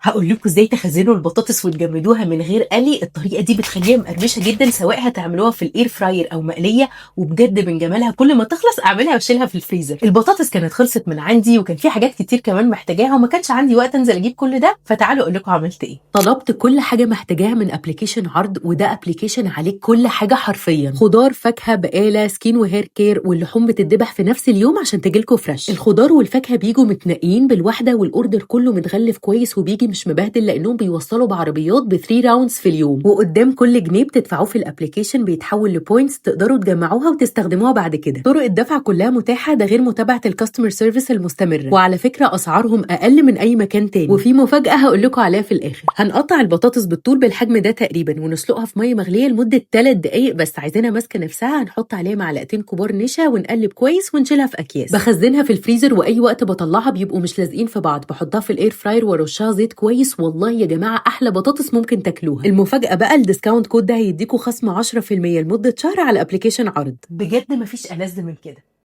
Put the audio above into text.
هقول لكم ازاي تخزنوا البطاطس وتجمدوها من غير قلي. الطريقة دي بتخليها مقرمشه جدا، سواء هتعملوها في ال air fryer او مقليه، وبجد من جمالها كل ما تخلص اعملها واشيلها في الفريزر. البطاطس كانت خلصت من عندي، وكان في حاجات كتير كمان محتاجاها، وما كانش عندي وقت انزل اجيب كل ده، فتعالوا اقول لكم عملت ايه. طلبت كل حاجة محتاجاها من application عرض، وده application عليه كل حاجة حرفيا، خضار، فاكهه، بقاله، skin و hair care، واللحوم بتتذبح في نفس اليوم عشان تجيلكوا fresh. الخضار والفاكهه بيجوا متنقيين بالواحده، وال order كله متغلف كويس وبيجي مش مبهدل، لانهم بيوصلوا بعربيات ب 3 rounds في اليوم. وقدام كل جنيه بتدفعوه في ال application بيتحول ل points تقدروا تجمعوها وتستخدموها بعد كده. طرق الدفع كلها متاحه، ده غير متابعه ال customer service المستمره. وعلى فكرة اسعارهم اقل من اي مكان تاني، وفي مفاجاة هقول لكم عليها في الاخر. هنقطع البطاطس بالطول بالحجم ده تقريبا، ونسلقها في مية مغليه لمدة 3 دقائق بس، عايزينها ماسكه نفسها. هنحط عليها معلقتين كبار نشا ونقلب كويس ونشيلها في اكياس. بخزنها في الفريزر، واي وقت بطلعها بيبقوا مش لازقين في بعض. بحطها في ال air fryer وارشها زيت كويس. والله يا جماعة احلى بطاطس ممكن تاكلوها. المفاجاة بقى ال discount code ده هيديكوا خصم 10% لمدة شهر على application عرض. بجد مفيش ألذ من كده.